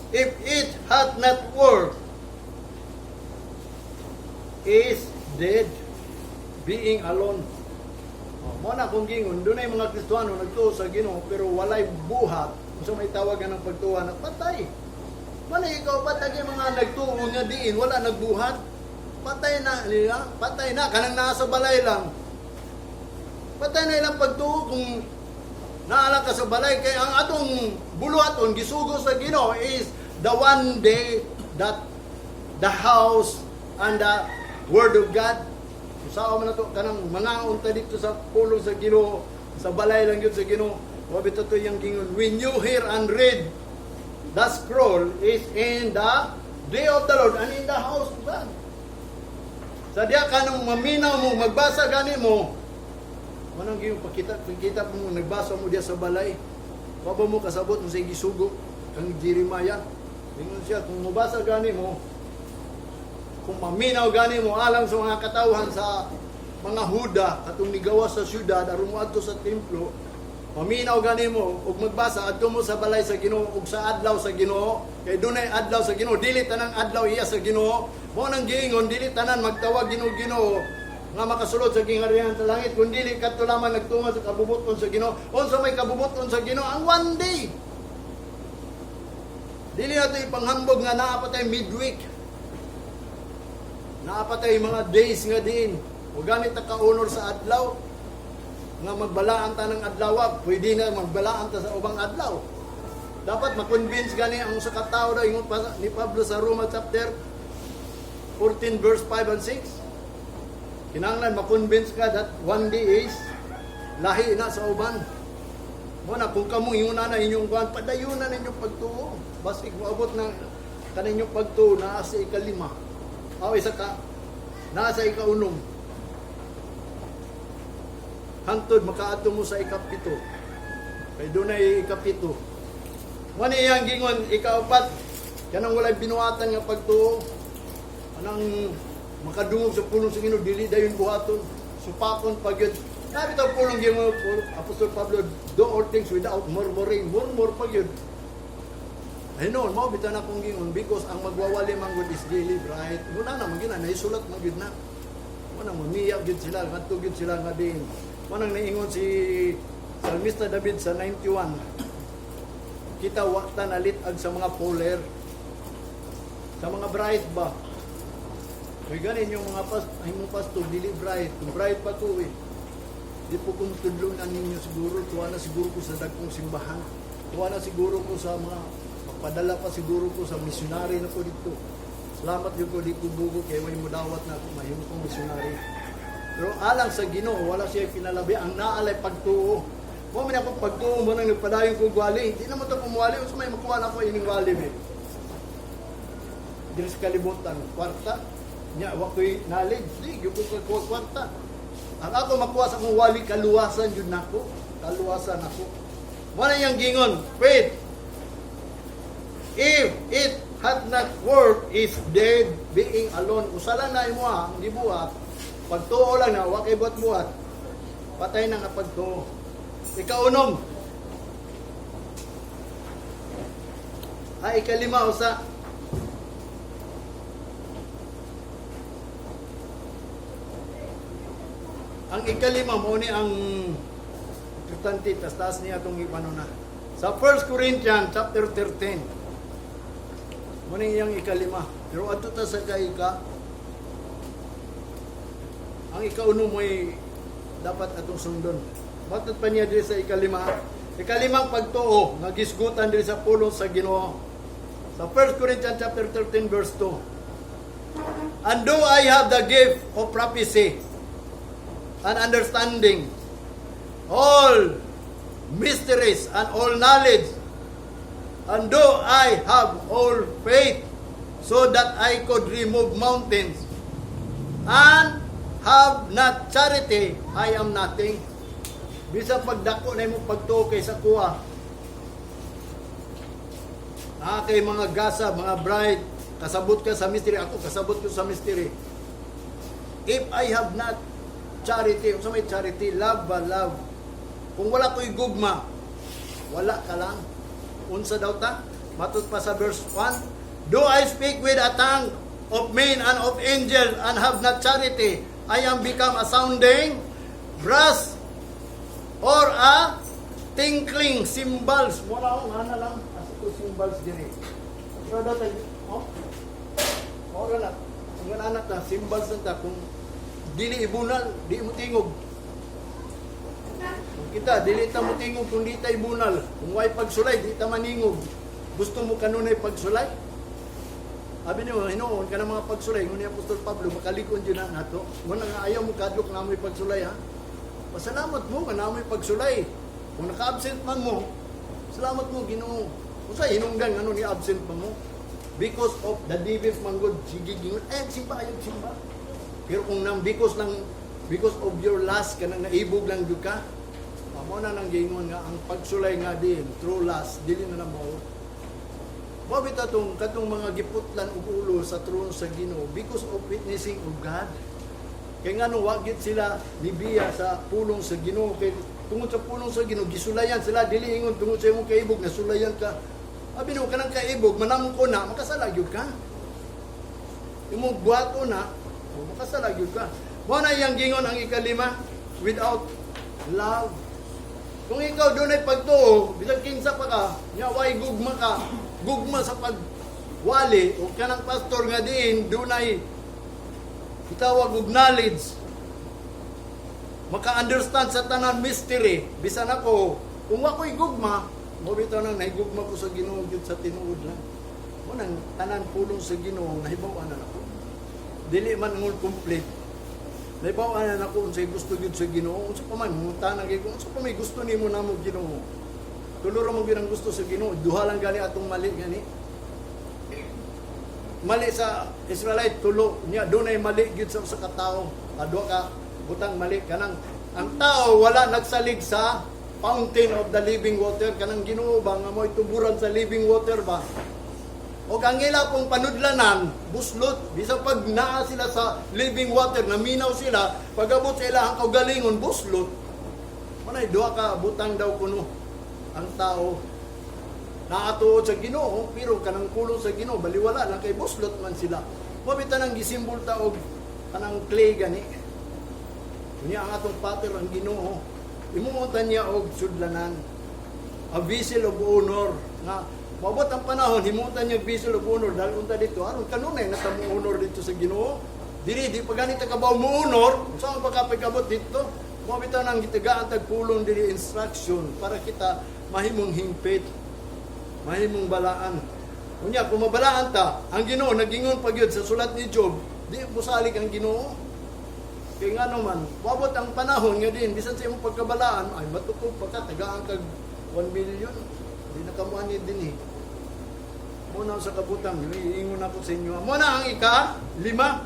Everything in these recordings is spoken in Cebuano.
If it hath not work, is dead, being alone. Oh, mo na kung gingon, dunay mga Kristiyano nagtuo sa Ginoo pero walay buhat, unsa may tawag ng pagtuo na patay. Wala ikaw patay mga nagtuo nga diin wala nagbuhat. Patay na nila, patay na kanang naa sa balay lang. Patay na ilang pagtuo kung naala ka sa balay kay ang atong buluhaton gisugo sa Ginoo is the one day that the house and the word of God. Usaha man nato kanang mga unta dito sa pulong sa Ginoo, sa balay lang yun sa Ginoo. Wa bitaw to yung gingon. When you hear and read the scroll is in the day of the Lord and in the house of God. Sa diya ka nung maminaw mo, magbasa gani mo, manang yung pakita, pakita mo, nagbasa mo diya sa balay. Wa ba mo kasabot mo sa gisugo kang Jeremiah? Ingon siya, kung mabasa gani mo, kung maminaw gani mo alang sa mga katawhan sa mga Huda katong nigawas sa syudad aron mo adto sa templo, maminaw gani mo ug magbasa adto mo sa balay sa Ginoo ug sa adlaw sa Ginoo, kay dunay adlaw sa Ginoo, dili tanang adlaw iya sa Ginoo. Mo nang giingon, dili tanan magtawag "Ginoo, Ginoo" nga makasulod sa gingharian sa langit, kun dili kadto lamang nagtuman sa kabubuton sa Ginoo. Unsa may kabubuton sa Ginoo? Ang one day. Dili nato ipanghambog nga naa pa tay midweek. Naa pa tay mga days nga diin. O ganit ta ka-honor sa adlaw nga magbalaan ta ng adlaw, pwede na magbalaan ta sa ubang adlaw. Dapat ma-convince gani ang sa katao daw, ingon pa ni Pablo sa Roma chapter 14 verse 5 and 6. Kinahanglan ma-convince ka that one day is lahi na sa uban. Mo na kung kamo inguna na inyong kuan, padayon na ninyong pagtuo. Basig moabot ng kaninyong pagtuo naa sa ikalima. Aw isa ka naa sa ikaunom. Hantod makaadto mo sa ikapito. Kay dunay ikapito. Mo ni iyang gingon ikaapat, kanang walay binuhatan nga pagtuo. Anang makadungog sa pulong sa Ginoo, dili dayon buhaton, supakon pa gyud. Sabi to pulong Ginoo, Apostol Pablo, "Do all things without murmuring." Murmur pa gyud. Ay noon, mao bitaw na akong gingon because ang magwawali man gud is dili bright. Muna na man gyud na naisulat man gyud na. Mo na mamiya gyud sila, ngadto gyud sila nga din. Mo nang niingon si Salmista David sa 91. Kita wa ta nalit-ag sa mga poler. Sa mga bright ba? Kay ganin yung mga ay mong pastor dili bright. Kung bright pa ko eh. Di po kung tudlonan ninyo siguro, tuwa na siguro ko sa dagkong simbahan. Tuwa na siguro ko sa mga magpadala pa siguro ko sa missionary na ko dito. Salamat yun ko di ko bugo kay way mo dawat na ako mahimo kong missionary. Pero alang sa Ginoo, wala siya pinalabi ang naalay pagtuo. Mo man ako pagtuo mo nang nagpadayon ko wali. Di naman to kumuwali, unsa may makuha na ako ining wali be. Diri sa kalibutan, kwarta. Nya wa ko'y knowledge, di gyud ko kakuha kwarta. Ang ako makuha sa akong wali, kaluwasan jud nako. Kaluwasan ako. Mo na iyang gingon, faith, if it had not work, is dead, being alone. Usa lang na imo ha, ang gibuhat. Pagtuo lang na, wa kay buhat-buhat. Patay na nga pagtuo. Ikaunom. Ay, ikalima usa. Ang ikalima mo ni ang importante, tas taas niya itong ipano na. Sa 1 Corinthians chapter 13. Mo ni iyang ikalima. Pero adto ta sa kay ka ang ikauno mo'y dapat atong sundon. Matod pa niya diri sa ikalima. Ikalimang pagtuo nga gisgutan diri sa pulong sa Ginoo. Sa 1 Corinthians chapter 13 verse 2. And though I have the gift of prophecy and understanding all mysteries and all knowledge, and though I have all faith so that I could remove mountains, and have not charity, I am nothing. Bisa pagdako na imong pagtuo kay sa kuha. Ah, kay mga gasa, mga bride, kasabot ka sa mystery. Ako, kasabot ko sa mystery. If I have not charity, unsa may charity? Love ba? Love. Kung wala ko'y gugma, wala ka lang. Unsa daw ta? Matod pa sa verse 1, "Do I speak with a tongue of men and of angels and have not charity, I am become a sounding brass or a tinkling cymbals." Mura ko nga na lang asa to cymbals diri. Pero dati, oh, mura na. Ang anak na, cymbals na ta, kung dili ibunal, di mo tingog. Kung kita, dili ta mo tingog kung di ta ibunal. Kung way pagsulay, di ta maningog. Gusto mo kanunay pagsulay? Abi niyo, hinuon ka ng mga pagsulay, ngunit ni Apostol Pablo, makalikon dyan na nato. Muna nga ayaw mo kadlok na amoy pagsulay, ha? Pasalamat mo nga na amoy pagsulay. Kung naka-absent man mo, salamat mo, Ginoo. Kung sa hinungdan, ano ni absent man mo? Because of the devils man good, sige, gingon, eh, simba, ayaw simba. Pero kung nang because lang, because of your lust, kanang naibog lang gyud ka, amo na nang gingon nga ang pagsulay nga din, true lust, dili na na mao. Mao bitaw tong katong mga giputlan og ulo sa trono sa Ginoo because of witnessing of God. Kay ngano wa gyud sila nibiya sa pulong sa Ginoo, kay tungod sa pulong sa Ginoo gisulayan sila, dili ingon tungod sa imong kaibog nasulayan ka. Abi no kanang kaibog manamko na makasala gyud ka. Imong buhato na o, makasala gyud ka. Mao na iyang gingon ang ikalima, without love. Kung ikaw dunay pagtuo, bisan kinsa pa ka, nya way gugma ka, gugma sa pagwali o kanang pastor nga diin dunay gitawag og knowledge, maka-understand sa tanan mystery, bisan ako, kung ako'y gugma, mo bitaw nang nahigugma ko sa Ginoo gyud sa tinuod lang. Mo nang tanan pulong sa Ginoo nahibaw-an na nako. Dili man ngol complete. Nahibaw-an na nako unsay gusto gyud sa Ginoo. Unsa pa man mangutana gyud ko, unsa pa may gusto nimo namo Ginoo? Tulo ra mo gyud ang gusto sa Ginoo, duha lang gani atong mali gani. Mali sa Israelite tulo niya, dunay mali gyud sa usa ka tawo. Duha ka butang mali, kanang ang tao wala nagsalig sa fountain of the living water, kanang Ginoo ba nga mo'y tuburan sa living water ba. O ang ila pong panudlanan, buslot. Bisa pag naa sila sa living water, naminaw sila, pag-abot sa ilang kaugalingon, buslot. Manay, duha ka butang daw kuno ang tao. Naatuod sa Ginoo, pero kanang kulong sa Ginoo, baliwala lang kay buslot man sila. Mabita nang gisimbol ta og kanang clay gani. Unya ang atong pater ang Ginoo. Imumuntan niya og sudlanan. A vessel of honor nga mabot ang panahon himutan niya vessel of honor dahil unta dito aron kanunay na ta mo honor dito sa Ginoo. Diri di pa ganit ka kabaw mo honor, unsa ang pagkapagabot dito? Mao bitaw nang gitagaan tag pulong diri, instruction para kita mahimong hingpit, mahimong balaan. Unya kung mabalaan ta, ang Ginoo nagingon pa gyud sa sulat ni Job, di mosalig ang Ginoo. Kay nga naman, wabot ang panahon nga din, bisan sa imong pagkabalaan, ay matukob pa ka, tagaan kag 1 million. Di na kamuha ni din eh. Muna sa kabutang, iingon ako sa inyo. Muna ang ika, lima,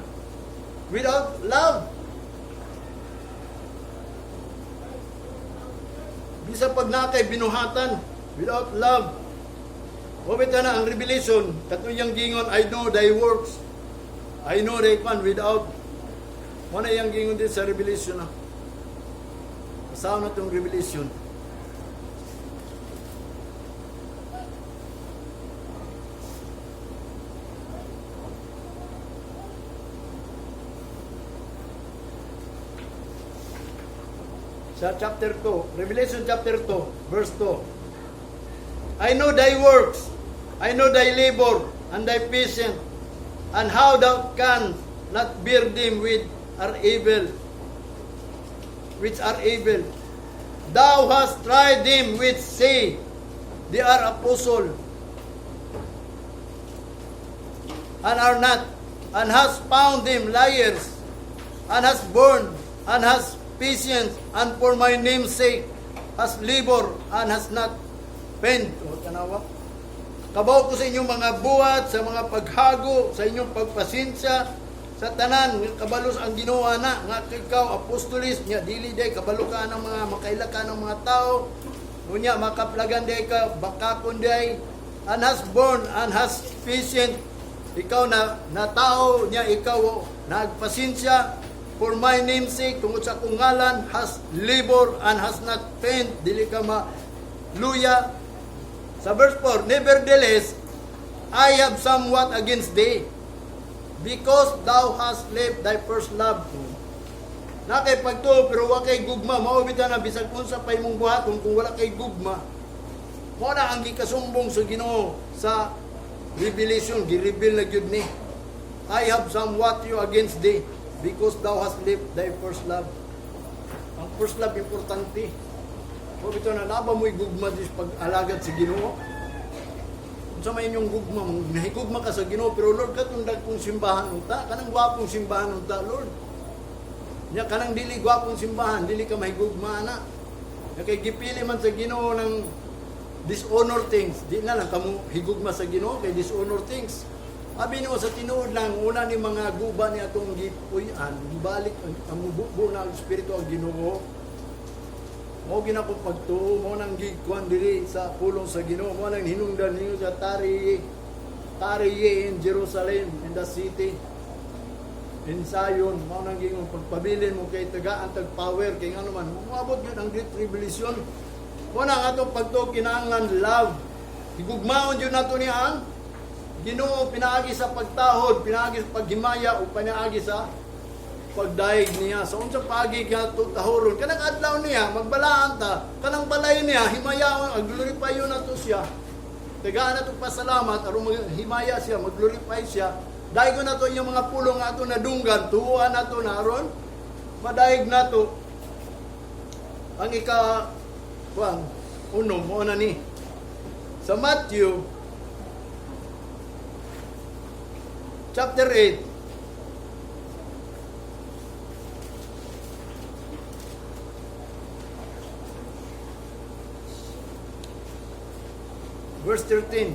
without love. Bisa pag nakay binuhatan, without love. Wabit na ang Revelation, katuyang gingon, "I know thy works. I know thy kwan," without. Muna iyang gingon din sa Revelation na. Asawa na itong Revelation. Sa chapter 2, Revelation chapter 2, verse 2. "I know thy works, I know thy labor, and thy patience, and how thou canst not bear them with are evil, which are evil. Thou hast tried them which say they are apostle, and are not, and hast found them liars, and hast borne, and hast patience, and for my name's sake has labor, and has not faint." O, tanawa. "Kabaw ko sa inyong mga buhat, sa mga paghago, sa inyong pagpasensya, sa tanan, nga kabalos ang Ginoo na, nga ikaw apostolis, nya dili day, kabalo ka ng mga, makaila ka ng mga tao, unya makaplagan day ka, bakakon day, and has borne, and has patient, ikaw na tao, nya ikaw nagpasensya, for my name's sake, tungod sa akong ngalan, has labor and has not faint," dili ka maluya. Sa verse 4, "Nevertheless, I have somewhat against thee, because thou hast left thy first love. Naa kay pagtuo pero wa kay gugma, mao bitaw na bisag unsa pa imong buhaton kung wala kay gugma. Mao na ang gikasumbong sa Ginoo sa Revelation, gi-reveal na gyud ni. I have somewhat you against thee, because thou hast left thy first love. Ang first love importante. Mao bitaw na naa ba mo'y gugma dis pag-alagad sa Ginoo. Unsa may inyong gugma, nahigugma ka sa Ginoo pero Lord, katong dagkong simbahan unta, kanang gwapong simbahan unta, Lord. Nya kanang dili gwapong simbahan, dili ka mahigugma ana. Nya kay gipili man sa Ginoo ng dishonor things, di na lang kamo higugma sa Ginoo kay dishonor things. Abi nimo sa tinuod lang, una ni mga guba ni atong gipuy-an, gibalik ang mububo na ang espiritu ang Ginoo. Mao gina akong pagtuo, mao nang gikuan diri sa pulong sa Ginoo, mao nang hinungdan ninyo sa tarry, tarry ye in Jerusalem, in the city, in Zion, mao nang gingon pagpabilin mo kay tagaan tag power kay ngano man moabot gyud ang great tribulation. Mao na ang atong pagtuo kinahanglan love. Higugmaon jud nato niya ang Ginoo pinaagi sa pagtahod, pinaagi sa paghimaya o pinaagi sa pagdayeg niya. Sa unsa paagi ka tahoron kanang adlaw niya magbalaan ta, kanang balay niya himayaon, glorify nato siya. Tagaan nato pasalamat aron maghimaya siya, mag-glorify siya. Daygon nato iyang mga pulong nga ato nadunggan, tuoan nato na aron madayeg nato. Ang ika kuan uno mo na ni sa Matthew chapter 8, verse 13.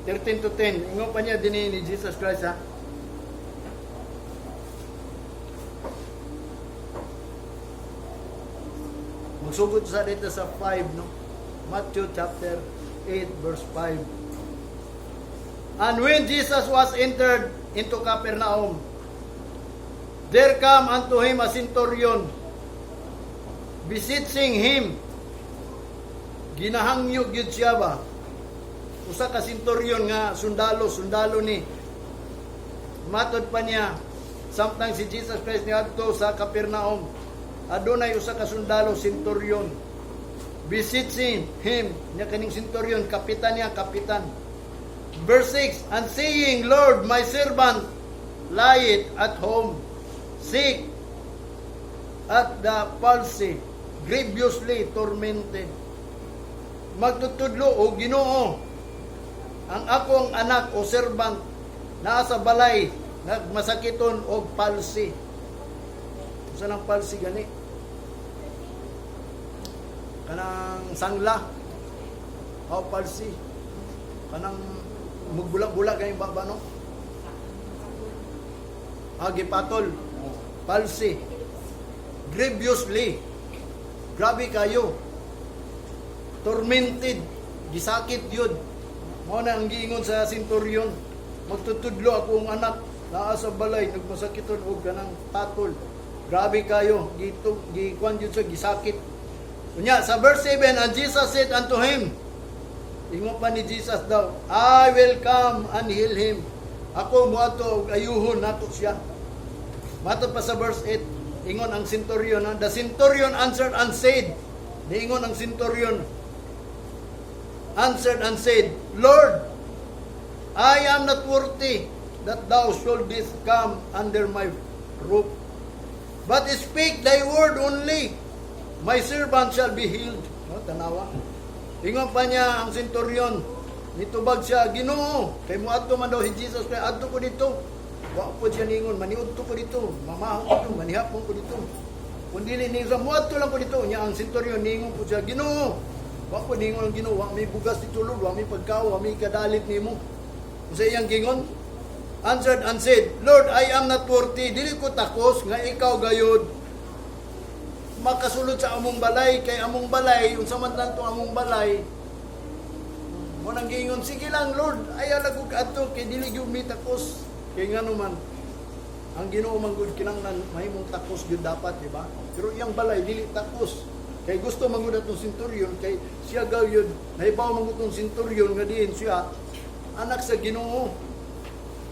13 to 10. Ingon pa niya dinhi ni Jesus Christ, ha. Magsugod sa dito sa 5, no? Matthew chapter 8 verse 5. And when Jesus was entered into Capernaum, there came unto him a centurion, beseeching him. Ginahangyo gyud siya ba? Usa ka centurion nga sundalo, sundalo ni. Matod pa niya, samtang si Jesus Christ niadto sa Capernaum, adunay usa ka sundalo, centurion. Beseeching him, niya kaning centurion, kapitan niya, kapitan. Verse 6, and saying, "Lord, my servant lieth at home, sick at the palsy, grievously tormented." Magtutudlo o Ginoo, ang akong anak o servant naa sa balay nagmasakiton og palsy. Unsa nang palsy gani? Kanang sangla. O palsy. Kanang mugbula-bula kay baba, no? Ah, gipatol. Palsy. Grievously. Grabe kayo. Tormented. Gisakit yun. Mao na ang giingon sa centurion. Magtutudlo ako ang anak naa sa balay nagmasakiton og kanang patol. Grabe kayo, gito gikuan jud sa gisakit. Unya sa verse 7, and Jesus said unto him, ingon pa ni Jesus daw, "I will come and heal him." Ako moadto og ayuhon nato siya. Matod pa sa verse 8, ingon ang centurion, ha? The centurion answered and said, niingon ang centurion, answered and said, "Lord, I am not worthy that thou shouldest come under my roof. But speak thy word only, my servant shall be healed." No, tanawa. Ingon pa niya ang centurion, nitubag siya, "Ginoo," kay muadto man daw si Jesus, kay adto ko dito. Wa po siya ningon, maniudto ko dito, mamaho ko dito, manihapon ko dito. Kung dili ningon, muadto lang ko dito. Nya ang centurion ningon po siya, "Ginoo," wa po ningon ang Ginoo, wa may bugas dito, Lord, wa may pagkaon, wa may kadalit nimo. Kung sa iyang gingon, answered and said, "Lord, I am not worthy, dili ko takos nga ikaw gayod makasulod sa among balay, kay among balay, unsa man lang to among balay." Mo nang giingon, "Sige lang, Lord, ayaw lang ko adto kay dili gyud mi takos." Kay ngano man, Ang Ginoo man gud kinahanglan mahimong takos gyud dapat, di ba? Pero iyang balay dili takos. Kay gusto man gud atong centurion kay siya gyud nahibaw man gud tong centurion nga diin siya anak sa Ginoo.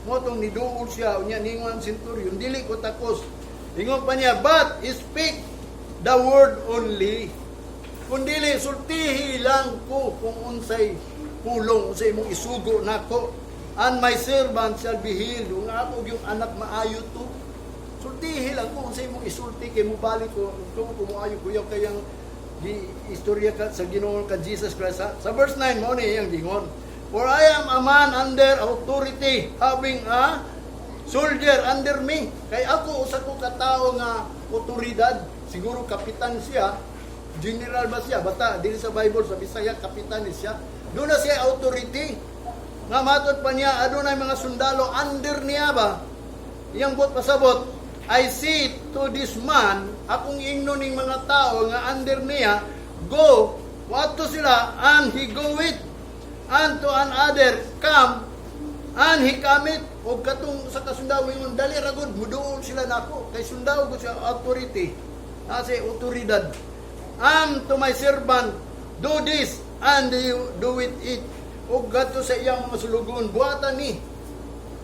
Mao tong niduol siya, unya ningon ang centurion, "Dili ko takos." Ingon pa niya, "But speak the word only." Kung dili, sultihi lang ko kung unsay pulong, unsay imong isugo nako. "And my servant shall be healed." Kung ako yung anak maayo to. Sultihi lang ko unsay imong isulti kay mubalik ko. Kung kumuayo kuyaw kayang di istorya ka sa Ginoo ka Jesus Christ. Ha? Sa verse 9 mo ni iyang gingon. "For I am a man under authority, having a soldier under me." Kay ako usa ko ka tawo nga otoridad, siguro kapitan siya, general ba siya? Bata dili sa Bible, sa Bisaya kapitan ni siya. Doon na siya authority. Nga matod pa niya, adunay mga sundalo under niya ba? Iyang buot pasabot, "I say to this man," akong ingno ning mga tao nga under niya, "Go," wato sila, "and he goeth. And to another, Come," and he cometh. O katong sa kasundalo ingon, "Dali ra gud," muduol sila nako. Kay sundalo gud siya, authority. Nasa otoridad. "And to my servant, Do this," and you do it. O gadto sa iyang mga sulugon, "Buhatan ni."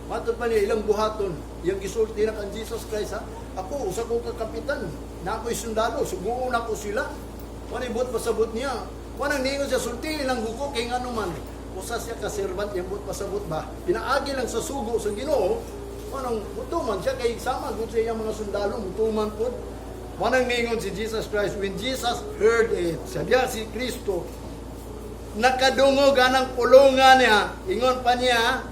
Matod pa niya ilang buhaton. Iyang gisulti na kan Jesus Christ, ha. "Ako, usa ko ka kapitan. Na ako'y sundalo, suguon ako sila." Wala buot pasabot niya. Wanang ningon siya, "Sulti lang ko kay ngano man. Usa siya ka servant," iyang buot pasabot ba. Pinaagi lang sa sugo sa Ginoo. Wanang mutuman siya kay sama gud sa iyang mga sundalo, mutuman pud. Wanang ningon si Jesus Christ, when Jesus heard it, siya diya si Kristo, nakadungog anang pulungan niya, ingon pa niya,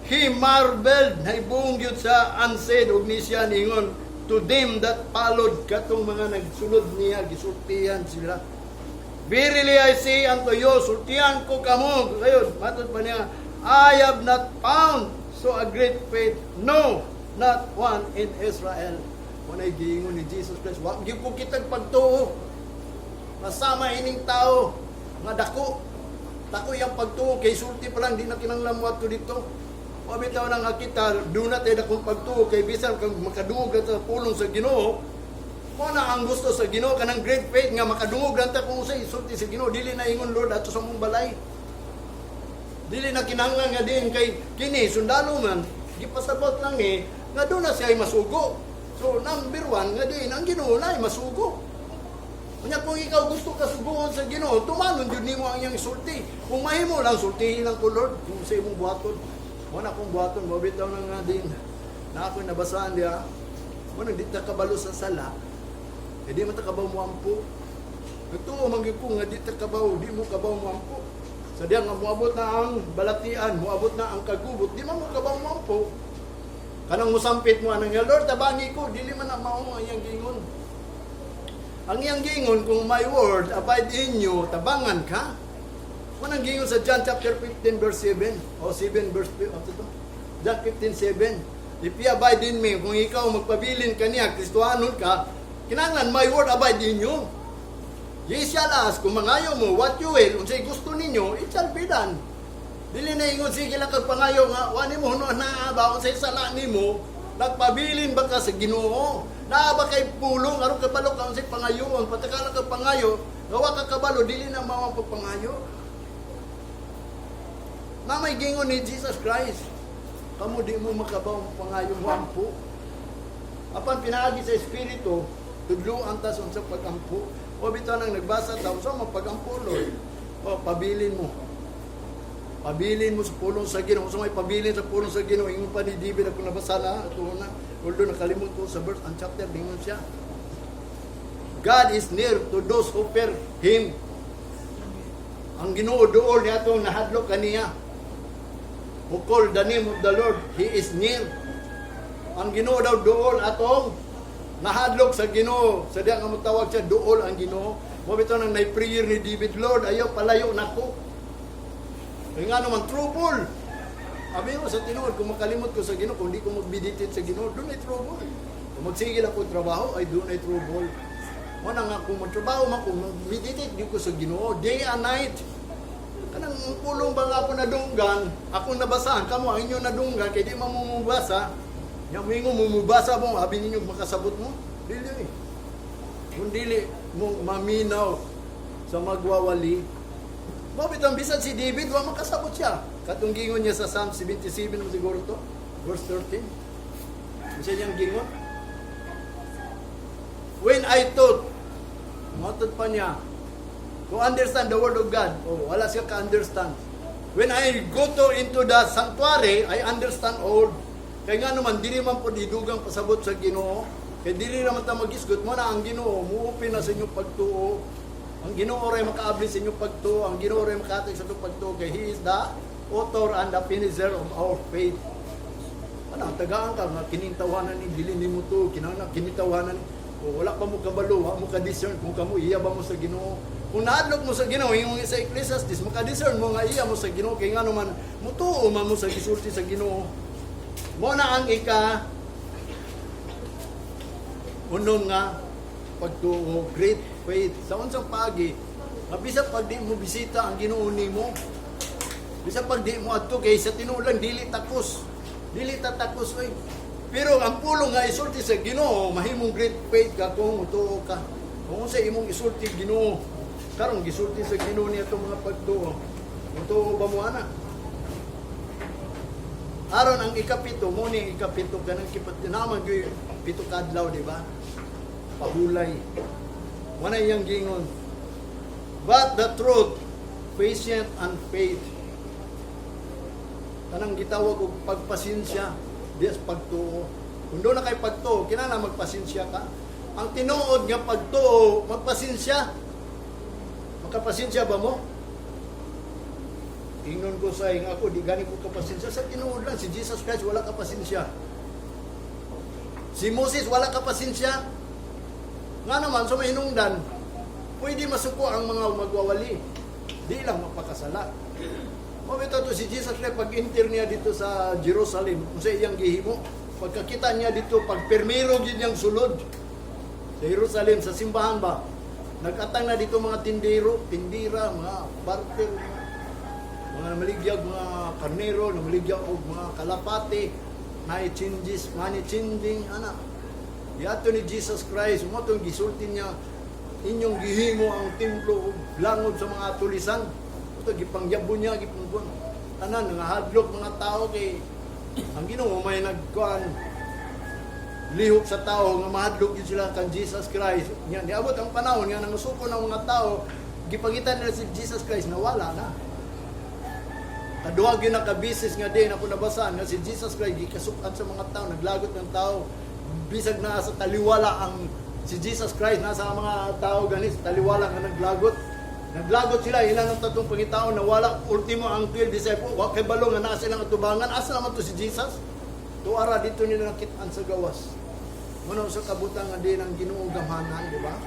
he marveled, naibong gyud sa and said, ug ni siya ningon, to them that followed, katong mga nagsulod niya, gisultihan sila, "Verily I say unto you," sultihan ko kamo, kayon, matod pa niya, "I have not found so a great faith, no, not one in Israel." Wanay giingon ni Jesus Christ, wa gyud ko kitag pagtuo. Masama ining tao nga dako. Dako yang pagtuo kay sulti pa lang di na kinahanglan mo adto dito. Wa bitaw nang kita do na tayo dakong pagtuo kay bisan kang makadungog ka sa pulong sa Ginoo. Mo na ang gusto sa Ginoo kanang great faith nga makadungog lang ta kung unsay isulti sa Ginoo, dili na ingon, "Lord, ato sa mong balay." Dili na kinahanglan nga din kay kini sundalo man gipasabot lang ni nga doon na siya ay masugo. So number one nga din ang Ginoo na ay masugo. Unya kung ikaw gusto ka suguon sa Ginoo, tumanon jud nimo ang iyang isulti. Kung mahimo lang, sultihin lang ko, Lord, kung sa imong buhaton. Mo na akong buhaton, mo bitaw na nga din. Na ako nabasaan diya. Mo nang di ta kabalo sa sala. Eh di man ta kabaw moampo. Nagtuo man gyud ko nga di ta kabaw, di mo kabaw moampo. Sa diya nga moabot na ang balatian, moabot na ang kagubot, di man mo kabaw moampo. Kanang musampit mo anang, "Lord, tabangi ko," dili man na mao ang iyang gingon. Ang iyang gingon, kung my word abide in you, tabangan ka. Manang gingon sa John chapter 15 verse 7 o 7 verse 5, ano to? John 15:7. If you abide in me, kung ikaw magpabilin ka niya, Kristohanon ka, kinahanglan my word abide in you. Ye shall ask, kung mangayo mo, what you will, unsay gusto ninyo, it shall be done. Dili na ingon, sige lang kag pangayo nga, wani mo no naa ba, unsay sala nimo, nagpabilin ba ka sa Ginoo? Naa ba kay pulong, aron kabalo ka unsay pangayoon, patakala ka pangayo, gawa ka kabalo, dili na mao ang pagpangayo. Na may gingon ni Jesus Christ, kamo di mo makabaw pangayo mo ampo. Apan pinaagi sa Espiritu, tudluan ta sa unsang pag-ampo. O bitaw nang nagbasa ta unsa man pag-ampo, Lord? O pabilin mo. Pabilin mo sa pulong sa Ginoo. Unsa may pabilin sa pulong sa Ginoo? Ingon pa ni David, ako nabasa na ato na. Although nakalimot ko sa verse, ang chapter ingon siya. God is near to those who fear Him. Ang Ginoo duol niya atong nahadlok kaniya. Who call the name of the Lord, He is near. Ang Ginoo daw duol atong nahadlok sa Ginoo. Sa diya nga motawag siya, duol ang Ginoo. Mo bitaw nang nay-prayer ni David, "Lord, ayaw palayo nako." Kaya nga naman, trouble. Abi mo sa tinuod, kung makalimot ko sa Ginoo, kung di ko mag-meditate sa Ginoo, doon ay trouble. Kung magsigil ako trabaho, ay doon ay trouble. Mo na nga, kung magtrabaho man, kung mag-meditate di ko sa Ginoo, day and night. Kanang pulong ba nga ako nadunggan, akong nabasahan, kamo ang inyo nadunggan, kay di man mo mabasa. Nya moingon mo, mubasa mo, abi ninyo makasabot mo? Dili eh. Kung dili mo maminaw sa magwawali, mao bitang bisan si David, wa makasabot siya. Katong gingon niya sa Psalm 77 mo siguro to, verse 13. Unsa niyang gingon? "When I thought," matod pa niya, to understand the word of God. Oh, wala siya ka-understand. "When I go to into the sanctuary, I understand all." Kaya nga naman, dili man po idugang pasabot sa Ginoo. Kaya dili naman ta magisgot mo na ang Ginoo, muupin na sa inyong pagtuo. Ang Ginoo ray makaabli sa inyong pagtuo. Ang Ginoo ray makahatag sa inyong pagtuo. Kay He is the author and the finisher of our faith. Ano, tagaan ka nga kining tawhanan ni dili nimo to, kinahanglan kining tawhanan ni, oh, wala pa mo kabalo, wa mo ka-discern kung kamo iya ba mo sa Ginoo. Kung naadlok mo sa Ginoo, ingon sa Ecclesiastes, maka-discern mo nga iya mo sa Ginoo kay ngano man mutuo man mo sa gisulti sa Ginoo. Mo na ang ika unom nga pagtuo, great faith. Sa unsang paagi, nga bisan pag di mo bisita ang Ginoo nimo, bisan pag di mo adto, kay sa tinuod lang dili takos. Dili ta takos oy. Pero ang pulong nga isulti sa Ginoo, mahimong great faith ka kung mutuo ka. Kung unsa imong isulti Ginoo, karon gisulti sa Ginoo niya itong mga pagtuo. Mutuo ba mo ana? Aron ang ikapito, mo ni ikapito kanang kipat naman gyud pito kadlaw, di ba? Pahulay. Wala iyang gingon. "But the truth, patient and faith." Kanang gitawag og pagpasensya, dias pagtuo. Kung doon na kay pagtuo, kinahanglan magpasensya ka. Ang tinuod nga pagtuo, magpasensya. Makapasensya ba mo? Ingnon ko sa ing ako, di gani ko kapasensya. Sa tinuod lang, si Jesus Christ wala kapasensya. Si Moses wala kapasensya. Nga naman, sa mahinungdan, pwede masuko ang mga magwawali. Di lang mapakasala. Mao to si Jesus Christ, pag enter niya dito sa Jerusalem, kung sa iyang gihimo, pagkakita niya dito, pag permiro gyud niyang sulod sa Jerusalem, sa simbahan ba, nag-atang na dito mga tindero, tindira, mga barter, mga namaligyag mga karnero, namaligyag og mga kalapati, na changes, money changing, ana. Yato ni Jesus Christ, mo itong gisulti niya, "Inyong gihimo ang templo og langod sa mga tulisan." Ito gipangyabo niya, gipangbuan. Tanan nangahadlok mga tao kay ang Ginoo may nagkuan lihok sa tao nga mahadlok yun sila kan Jesus Christ. Nya niabot ang panahon nga nangasuko ng mga tao, gipangita nila si Jesus Christ, nawala na. Kaduha gyud na kabisis nga din ako nabasaan nga si Jesus Christ gikasukan sa mga tao, naglagot ng tao. Bisag naa sa taliwala ang si Jesus Christ, nasa mga tao gani sa taliwala nga naglagot. Naglagot sila, ilan ang tatong pangitao, nawala ultimo ang 12 disciples, wa kay balo nga naa silang atubangan, asa naman to si Jesus? Tuara dito nila nakitaan sa gawas. Muna sa kabutang nga din ang Ginoo gamhanan, di ba?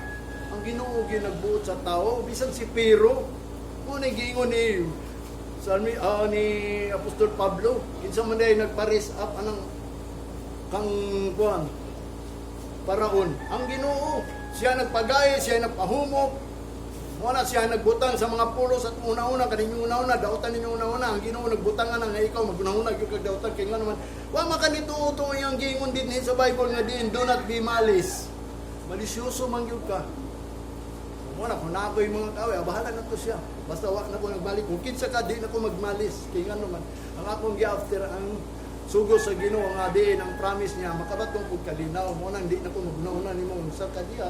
Ang Ginoo gyud nagbuot sa tao, bisan si Pero, mo na giingon ni sa ni Apostol Pablo, kinsa man day nagpa-raise up anang kang kuan paraon? Ang Ginoo. Siya nagpagay, siya nagpahumok. Wala siya nagbutang sa mga pulos at una-una kaninyong una-una dautan ninyo una-una. Ang Ginoo nagbutang nga nga ikaw magunahuna gyud kag dautan kay nga naman wa man kanito to iyang giingon din sa Bible nga din, "Do not be malice." Malisyoso man gyud ka. Mo na kung na ako'y mga kaaway, ah, bahala na to siya. Basta wa na ko nagbalik. Kung kinsa ka, di na ko magmalis. Kay nga naman, ang akong gi-after ang sugo sa Ginoo nga diin ang promise niya makabatong kog kalinaw. Mo nang di na ko maguna-una nimo unsa ka diha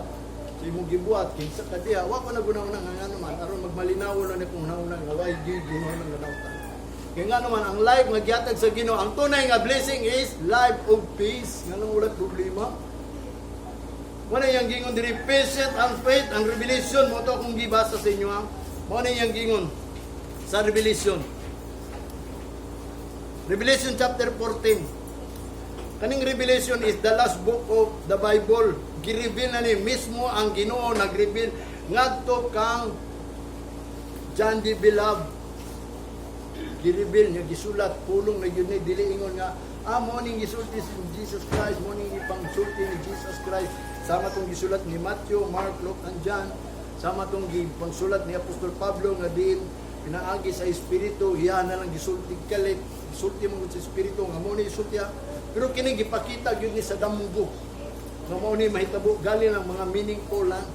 sa imong gibuhat, kinsa ka diha. Wa ko naguna-una nga nga naman aron magmalinaw na ni kung una nga way gi guna nga dautan. Kay nga naman ang life nga gihatag sa Ginoo, ang tunay nga blessing is life of peace. Nga nang wala problema. Wala yang gingon diri, patient and faith, ang Revelation mo to akong gibasa sa inyo ha. Mo na yang gingon sa Revelation. Revelation chapter 14. Kaning Revelation is the last book of the Bible. Gi-reveal na ni mismo ang Ginoo, nag-reveal ngadto kang John the Beloved. Gi-reveal niya, gisulat pulong na yun ni dili ingon nga mo ning gisulti si Jesus Christ, mo ning ipangsulti ni Jesus Christ. Sama tong gisulat ni Matthew, Mark, Luke, and John. Sama tong gipangsulat ni Apostol Pablo nga din pinaagi sa Espiritu, iya na lang gisulti kalit. Gisulti mo sa Espiritu nga mo ni isulti ha. Pero kini gipakita gyud ni sa damgo. Nga mao ni mahitabo gali lang mga meaningful lang.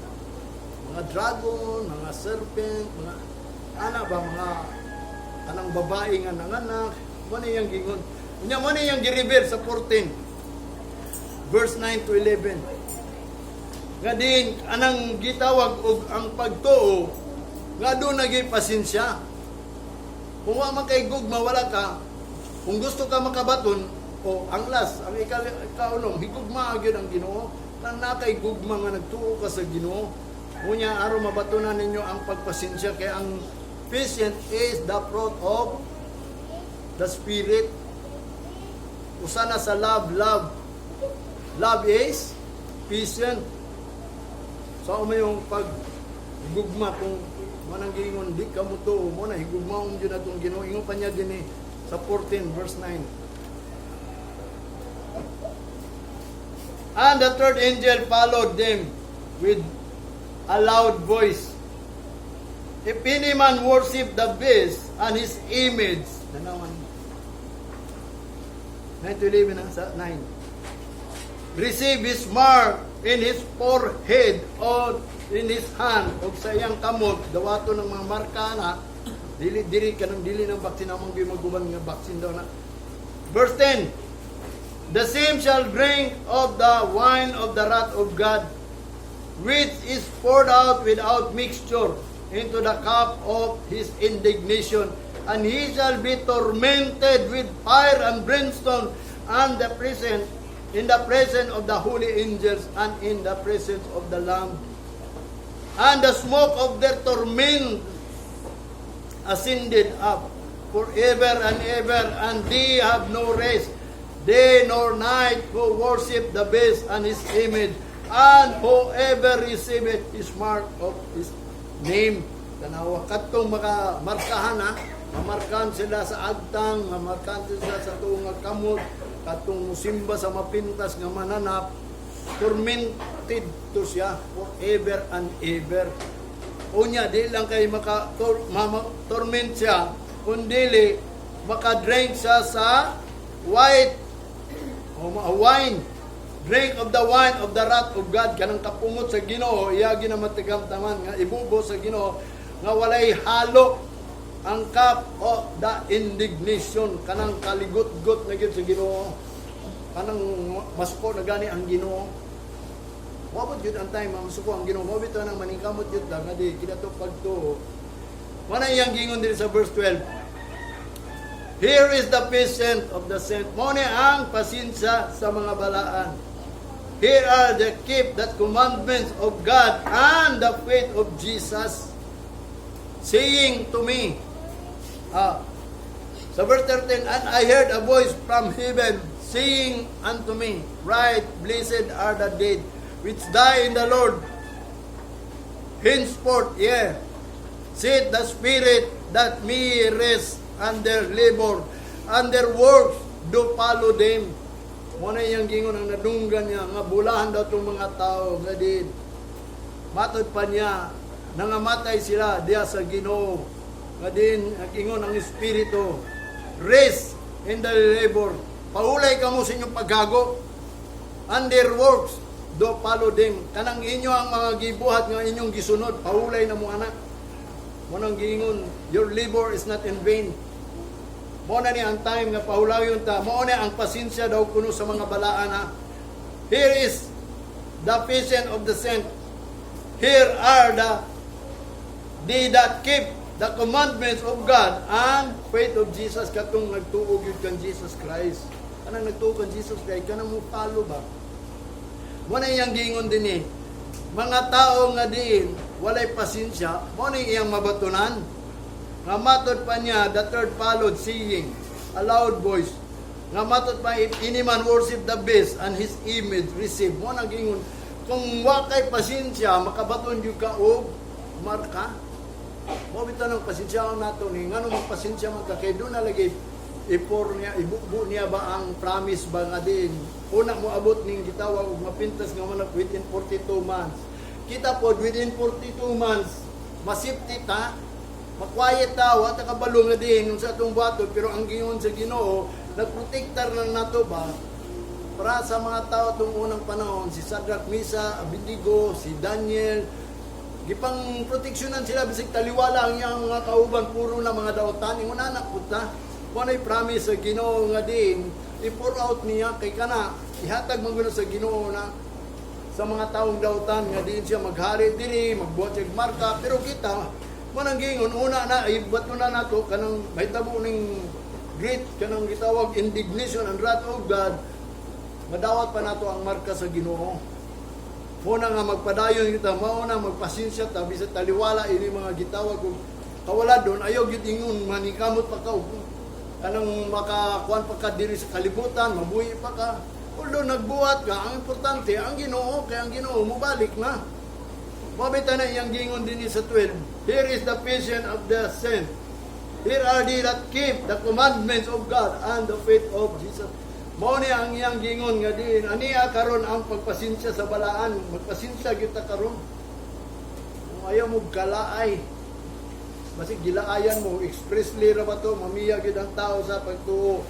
Mga dragon, mga serpent, mga ana ba, mga kanang babae nga nanganak, mo ni iyang gingon. Unya mo ni iyang gi-reveal sa 14 verse 9 to 11. Nga din anang gitawag og ang pagtuo nga doon naging pasensya. Kung wa man kay gugma, wala ka. Kung gusto ka makabaton o ang last, ang ikaunom, higugma gyud ang Ginoo. Nang nakay gugma nga nagtuo ka sa Ginoo. Unya aron mabatonan ninyo ang pagpasensya, kay ang patient is the fruit of the Spirit. Usa na sa love, love. Love is patient. Sa so, yung pag gugma, kung manang giingon di ka mo tuo mo na higugmaon jud atong Ginoo. Ingon pa niya dinhi sa 14 verse 9. And the third angel followed them with a loud voice. If any man worship the beast and his image, tanawan, 9 to 11 ang sa 9. Receive his mark in his forehead or in his hand o sa iyang kamot, dawato ng mga marka na dili diri kanang dili ng vaccine among maguban nga vaccine daw na. Verse 10. The same shall drink of the wine of the wrath of God, which is poured out without mixture into the cup of his indignation, and he shall be tormented with fire and brimstone and the present in the presence of the holy angels and in the presence of the Lamb. And the smoke of their torment ascended up forever and ever, and they have no rest, day nor night, who worship the beast and his image, and whoever receiveth his mark of his name. Tanawa kadtong maka markahan ha, mamarkahan sila sa agtang, mamarkahan sila sa tuong nga kamot, kadtong musimba sa mapintas nga mananap, tormented to siya forever and ever. Unya, di lang kay maka torment siya, kundili maka-drink siya sa white o wine. Drink of the wine of the wrath of God, kanang kapungot sa Ginoo, iya ginamatigamtaman nga ibubo sa Ginoo nga walay halo, ang cup of the indignation, kanang kaligot-got na gyud sa Ginoo, kanang masuko na gani ang Ginoo. Moabot gyud ang time masuko ang Ginoo. Mo bitaw nang maningkamot gyud lang nga di kinato pagtuo. Mao na iyang gingon diri sa verse 12. Here is the patience of the saint. Mo ni ang pasensya sa mga balaan. Here are the keep the commandments of God and the faith of Jesus. Saying to me, sa verse 13, "And I heard a voice from heaven saying unto me, 'Write, blessed are the dead which die in the Lord henceforth, yea, saith the Spirit, that may rest and their labor, and their works do follow them.'" Mo na iyang gingon ang nadunggan niya nga bulahan daw itong mga tao nga din. Matod pa niya, nangamatay sila diya sa Ginoo. Nga din, ingon ang Espiritu, rest in the labor. Paulay kamo sa inyong paghago. And their works do follow them. Kanang inyo ang mga gibuhat nga inyong gisunod, paulay na mo anak. Mo nang giingon, your labor is not in vain. Mo na ni ang time nga pahulayon ta. Mo na ang pasensya daw kuno sa mga balaan ha. Here is the patience of the saint. Here are the they that keep the commandments of God and faith of Jesus, katong nagtuo gyud kan Jesus Christ. Kanang nagtuo kan Jesus Christ, kanang mo follow ba? Mo na iyang giingon din eh. Mga tao nga diin walay pasensya, mo na iyang mabatunan. Nga matod pa niya, the third followed, saying, a loud voice, nga matod pa, if any man worship the beast and his image, receive. Mo na giingon, kung wa kay pasensya, makabaton gyud ka og marka. Mo bitaw ng pasensya ang nato ni ngano magpasensya man ka, kay doon na lagi ipor niya, ibubo niya ba ang promise ba nga din una mo abot ning gitawag og mapintas nga manok within 42 months. Kita pod within 42 months masipti ta, makwayet ta, wa ta kabalo nga din sa atong buhaton, pero ang giingon sa Ginoo nagprotektar lang nato ba. Para sa mga tao itong unang panahon, si Shadrach, Meshach, Abednego, si Daniel, gipang proteksyonan sila bisag taliwala ang iyang mga kauban, puro na mga dautan. Ingon ana puta. Kung ana'y promise sa Ginoo nga din, i-pour out niya kay kana ihatag man gud sa Ginoo na sa mga taong dautan nga diin siya maghari diri, magbuhat siya og marka. Pero kita mo nang giingon una na ibato na nato kanang mahitabo ning great kanang gitawag indignation and wrath of God, madawat pa nato ang marka sa Ginoo. Muna nga magpadayon kita, mao na magpasensya ta bisan taliwala ini mga gitawag og kawala doon. Ayaw gyud ingon manikamot pa ka og kanang makakuan pa ka diri sa kalibutan, mabuhi pa ka. Although nagbuhat ka, ang importante ang Ginoo, kay ang Ginoo mobalik na. Mabita na iyang gingon din sa 12. "Here is the patience of the saint. Here are they that keep the commandments of God and the faith of Jesus." Mao ni ang iyang gingon nga diin aniya karon ang pagpasensya sa balaan, magpasensya gyud ta karon. Kung ayaw mo kalaay, basig gilaayan mo, expressly ra ba to, mamiya gyud ang tao sa pagtuo.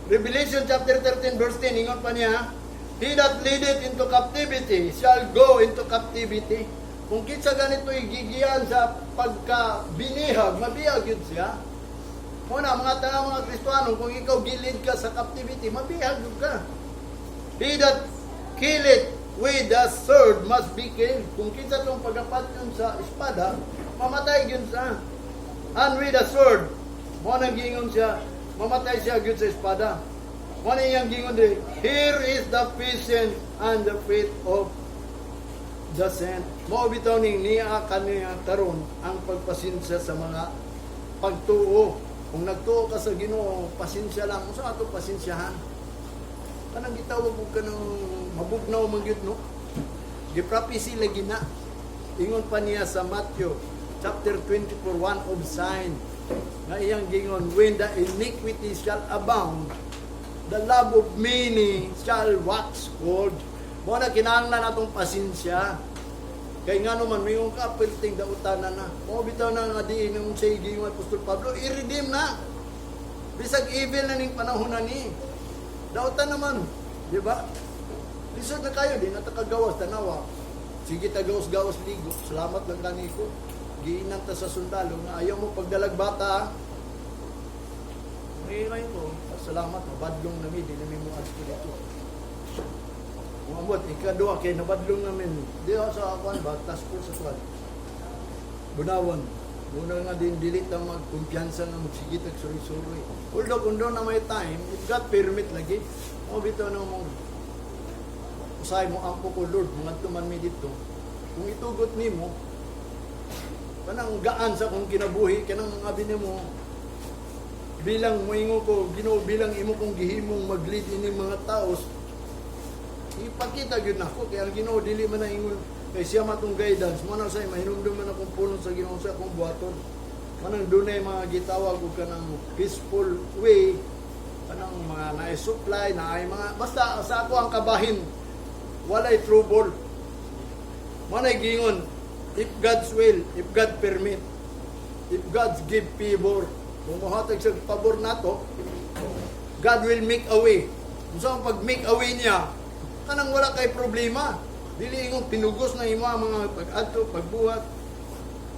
Revelation chapter 13 verse 10, ingon pa niya, "He that leadeth into captivity shall go into captivity." Kung kinsa ganito igigiyan sa pagkabinihag, mabihag yun siya. Muna, mga tanga mga Kristiyano, kung ikaw gi-lead ka sa captivity, mabihag yun ka. "He that killeth with the sword must be killed." Kung kinsa tong pagapatyon sa espada, mamatay yun sa. And with the sword, mo nang gingon siya, mamatay siya gyud sa espada. Mo na iyang gingon diri, "Here is the patience and the faith of the saint." Mao bitaw ning niya kaniya karon ang pagpasensya sa mga pagtuo. Kung nagtuo ka sa Ginoo, pasensya lang. Unsa ato pasensyahan? Kanang gitawag og kanang mabugnaw man gyud, no? Giprophesy lagi na. Ingon pa niya sa Matthew chapter 24, one of sign nga iyang gingon, "When the iniquity shall abound, the love of many shall wax cold." Mo na kinahanglan natong pasensya. Kay nga naman, may ka perting dautana na. Mo bitaw na nga diin ang say gingon Apostol Pablo, i-redeem na. Bisag evil na ning panahon na ni. Dautan naman, di ba? Lisod na kayo, di na ta kagawas, tanawa. Sige ta gawas-gawas ligo. Salamat lang kaniko. Giinan ta sa sundalo nga ayaw mo pagdalag bata, ah. Ngayon ko, salamat, mabadlong nami, di namin mo adto dito. Umabot, ikaduha, kay nabadlong namin. Di ako sa akuan ba, task force sa kuan. Bunawan. Muna nga din, dili ta magkumpiyansa nga magsigit ag suroy-suroy. Although kung doon na may time, if God permit lagi, mo bitaw na mo usahay mo ampo ko, "Lord, mga man mi dito. Kung itugot nimo, kanang gaan sa akong kinabuhi, kanang abi nimo, bilang moingon ko, Ginoo, bilang imo kong gihimong mag-lead ini mga taos, ipakita gyud nako." Kay ang Ginoo dili man na ingon kay siya matong guidance. Mo na say mahinumdum man akong puno sa Ginoo sa akong buhaton. Manang dunay mga gitawag og kanang peaceful way, kanang mga na-supply na ay mga basta sa ako ang kabahin walay trouble. Mo na gingon, if God's will, if God permit, if God's give favor, kung mohatag sa pabor nato, God will make a way. Kung saan pag make a way niya, kanang wala kay problema. Dili ingon pinugos na imo ang mga pag-adto, pagbuhat.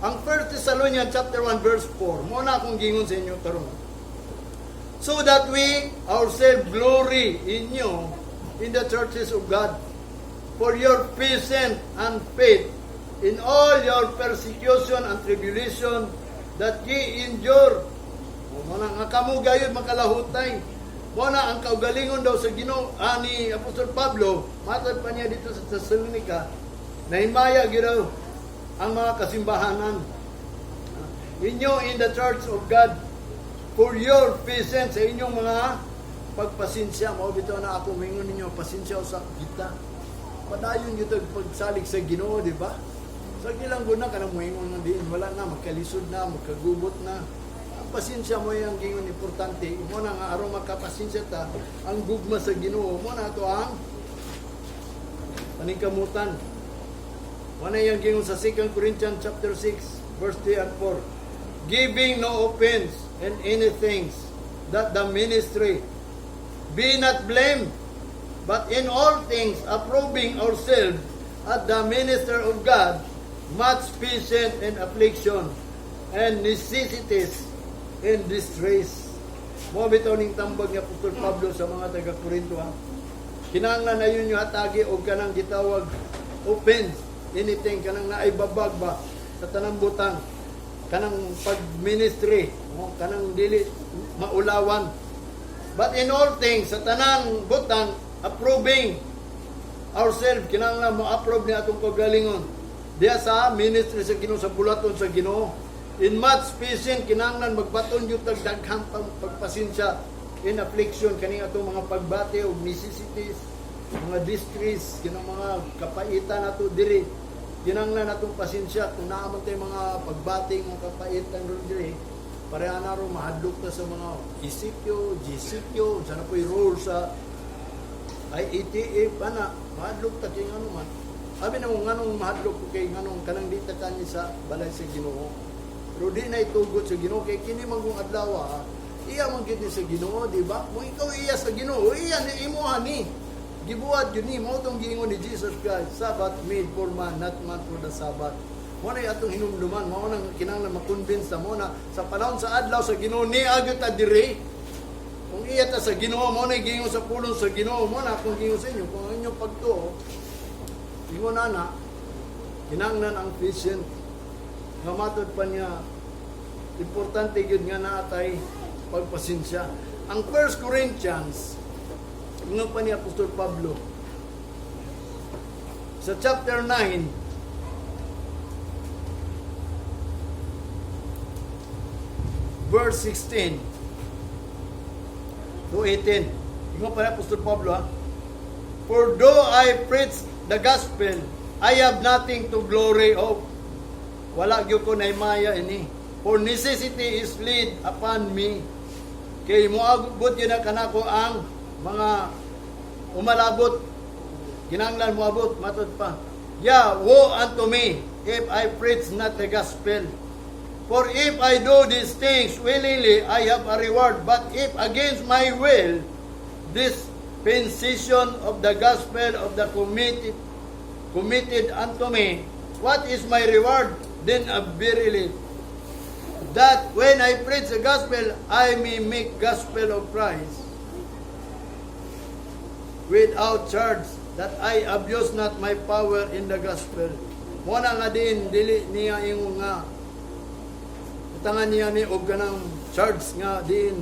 Ang 1 Thessalonians chapter 1 verse 4, mo na akong gingon sa inyo karon. "So that we ourselves glory in you in the churches of God for your patience and faith in all your persecution and tribulation that ye endure." O, mo na nga kamo gayud makalahutay. Mo na ang kaugalingon daw sa Ginoo ani Apostol Pablo, matod pa niya dito sa Thessalonica, nahimaya gyud daw ang mga kasimbahanan. "Inyo in the church of God for your patience," sa inyong mga pagpasensya. Mao bitaw na ako mingon ninyo, pasensya sa kita. Padayon gyud pagsalig sa Ginoo, di ba? Sa gilang guna kanang moingon nga diin wala na, magkalisod na, magkagubot na. Ang pasensya mo yung gingon importante. Mo na nga aron makapasensya ta, ang gugma sa Ginoo mo na to ang paningkamutan. Mo na yung gingon sa 2 Corinthians chapter 6 verse 3 and 4. "Giving no offense in anything, that the ministry be not blamed." But in all things, approving ourselves at the minister of God, much patient in affliction and necessities in distress. Mao bitaw ning tambag ni Apostol Pablo sa mga taga Corinto, ha. Kinahanglan na yun yung hatagi og kanang gitawag offense, anything kanang naibabag ba sa tanang butang, kanang pag-ministry, no? Kanang dili maulawan. But in all things, sa tanang butang, approving ourselves, kinahanglan mo approve ni atong kagalingon diya sa ministry sa Ginoo, sa bulaton sa Ginoo. In much patient, kinahanglan magbaton gyud tag daghang pagpasensya in affliction, kaning atong mga pagbati og necessities, mga distress, kinang mga kapaitan nato diri. Kinahanglan atong pasensya kung naa man tay mga pagbati nga kapaitan ron diri. Pareha na ro mahadlok ta sa mga ECQ, GCQ, unsa na po'y role sa IATF ana, mahadlok ta kay ngano man. Sabi na mo nganong mahadlok ko kay nganong kanang di ta kani sa balay sa Ginoo. Pero di na itugot sa Ginoo kay kini man kung adlaw, ah, iya man gid ni sa Ginoo, di ba? Kung ikaw iya sa Ginoo, iya ni imo ni. Gibuhat yun ni mao tong giingon ni Jesus Christ, "Sabbath made for man, not man for the Sabbath." Mao na atong hinumduman, mao nang kinahanglan ma-convince ta mo na sa panahon sa adlaw sa Ginoo ni agyo ta diri. Kung iya ta sa Ginoo, mo na giingon sa pulong sa Ginoo, mo na akong giingon sa inyo, kung ang inyong pagtuo, ingon na na, kinahanglan ang patient. Nga matod pa niya, importante gyud nga naatay pagpasensya. Ang 1 Corinthians, ingon pa ni Apostol Pablo, sa chapter 9, verse 16 to 18. Ingon pa ni Apostol Pablo, ha? "For though I preach the gospel, I have nothing to glory of." Wala gyud ko naimaya ini. "For necessity is laid upon me." Kay moabot yun na kanako ang mga umalabot. Kinahanglan moabot, matod pa. "Yeah, woe unto me if I preach not the gospel. For if I do these things willingly, I have a reward. But if against my will, dispensation of the gospel of the committed unto me, what is my reward? Then verily, that when I preach the gospel, I may make gospel of Christ without charge, that I abuse not my power in the gospel." Mo na nga din, dili niya ingon nga utangan niya ni og kanang charge nga din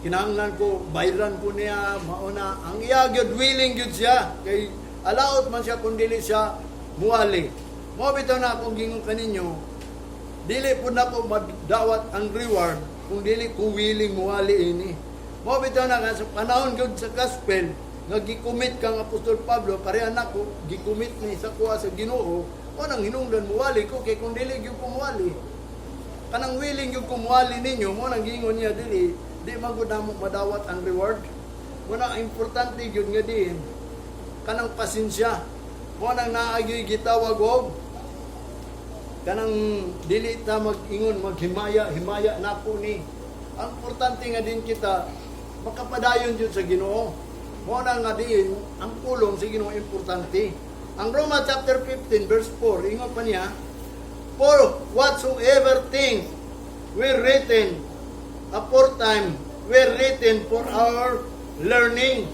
kinahanglan ko bayran ko niya. Mauna ang iya gyud, willing gyud siya kay alaot man siya kung dili siya muwali. Mo bitaw na akong gingon kaninyo, dili pud nako madawat ang reward kung dili ko willing muwali ini. Mo bitaw na nga sa panahon gyud sa gospel nga gi-commit kang Apostol Pablo, pareha nako gi-commit ni sa kuha sa Ginoo o nang hinungdan muwali ko, kay kung dili gyud ko muwali, kanang willing yung kumuwali ninyo, mo nang gingon niya dili, di man gud namo madawat ang reward. Mo na ang importante gyud nga din kanang pasensya. Mo nang naagyoy gitawag og kanang dili ta mag-ingon maghimaya, himaya nako ni. Ang importante nga din kita makapadayon jud sa Ginoo. Mo na nga din ang pulong sa Ginoo importante. Ang Roma chapter 15 verse 4, ingon pa niya, "For whatsoever things were written aforetime were written for our learning,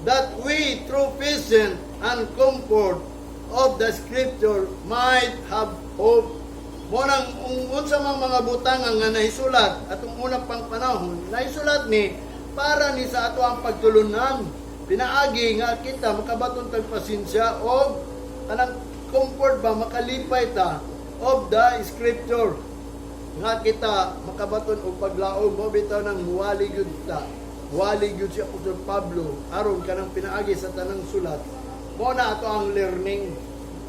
that we through patience and comfort of the scripture might have hope." Mo nang unsa mang mga butang nga nahisulat atong una pang panahon, nahisulat ni para ni sa ato ang pagtulunan. Pinaagi nga kita makabaton tag pasensya og kanang comfort ba, makalipay ta of the scripture nga kita makabaton og paglaom. Mo bitaw nang muwali gyud ta, wali gyud si Apostol Pablo aron kanang pinaagi sa tanang sulat mo na ato ang learning,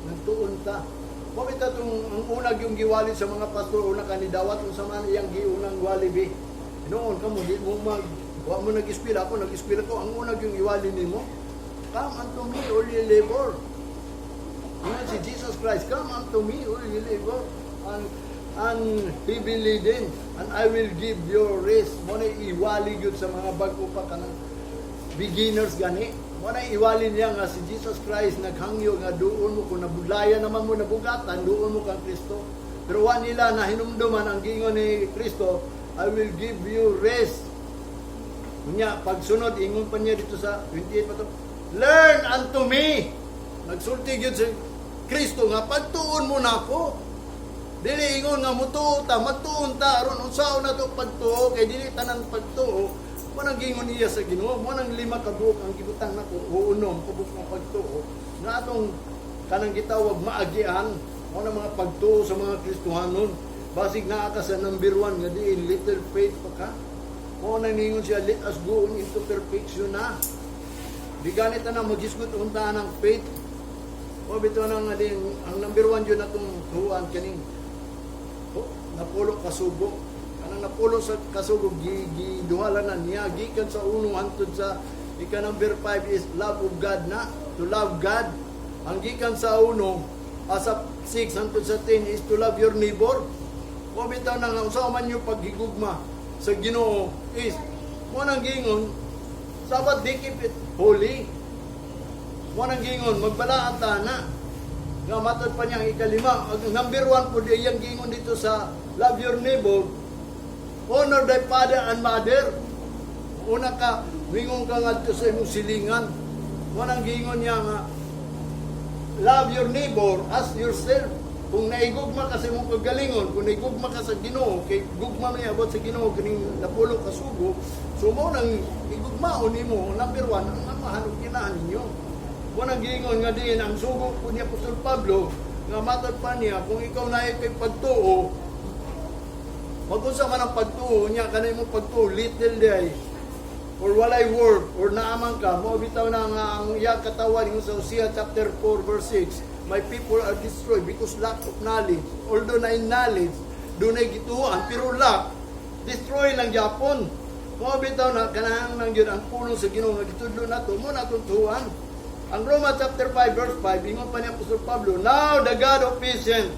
nagtuon ta. Mo bitaw tong ang una yung giwali sa mga pastor, una kanidawat unsa man iyang giunang wali bi noon. Kamo di mo mag wa mo nag-eskwela, ako nag-eskwela ko. Ang una yung iwali nimo, "Come unto me, all ye labor." Ingon si Jesus Christ, "Come unto me, all ye labor and heavy laden, and I will give you rest." Mo na iwali gyud sa mga bag-o pa kanang beginners gani. Mo na iwali niya nga si Jesus Christ naghangyo nga duon mo kung nabudlayan naman mo, nabugatan, duon mo kang Kristo. Pero wa nila na hinumduman ang giingon ni Kristo, "I will give you rest." Unya, pagsunod, ingon pa niya dito sa 28 pa to, "Learn unto me." Nagsulti gyud si Kristo nga pagtuon mo nako. Dili ingon nga mutuo ta, magtuon ta aron unsaon na to pagtuo, kay dili tanan pagtuo. Mo nang giingon niya sa Ginoo, mo nang lima ka buok ang gibutang nako o unom ka buok nga pagtuo nga atong kanang gitawag maagian. Mo na mga pagtuo sa mga Kristohanon. Basig naa ka sa number 1 nga diin little faith pa ka. Mo nang ningon siya, "Let us go on into perfection na." Di ganit na maghisgot unta ng faith. O bitaw na nga din, ang number 1 yun atong tuan kaning, oh, napulo kasugo. Kanang napulo sa kasugo, gi, giduhala na niya. Gikan sa uno hantod sa ika number 5 is love of God na. To love God. Ang gikan sa uno, asa 6 hantod sa 10 is to love your neighbor. O bitaw na nga, unsa man yung paghigugma sa Ginoo is, mo nang gingon, Sabbath they keep it holy. Mo nang gingon, magbalaan ta na. Nga matod pa niya ang ikalima. Ang number 1 po di iyang gingon dito sa love your neighbor, honor thy father and mother. Una ka, mingon ka ngadto sa imong silingan. Mo nang gingon niya nga, love your neighbor as yourself. Kung naigugma ka sa imong kagalingon, kung naigugma ka sa Ginoo, kay gugma man abot sa Ginoo kining napulo ka sugo, so mo nang igugmaon nimo number 1 ang amahan ug inahan ninyo. Mo nang giingon nga diin ang sugo po ni Apostol Pablo nga matod pa niya, kung ikaw na kay pagtuo, magunsa man ang pagtuo niya, kanay mo pagtuo little day or walay work or naaman ka mo, bitaw na nga ang iya katawan yung sa Hosea chapter 4 verse 6, "My people are destroyed because lack of knowledge." Although na in knowledge, dunay gituohan, pero lack, destroy lang gyapon. Mo bitaw na kanang nang gyud ang pulong sa Ginoo nga gitudlo nato, mo na atong tuohan. Ang Roma chapter 5 verse 5, ingon pa ni Apostol Pablo, "Now the God of peace and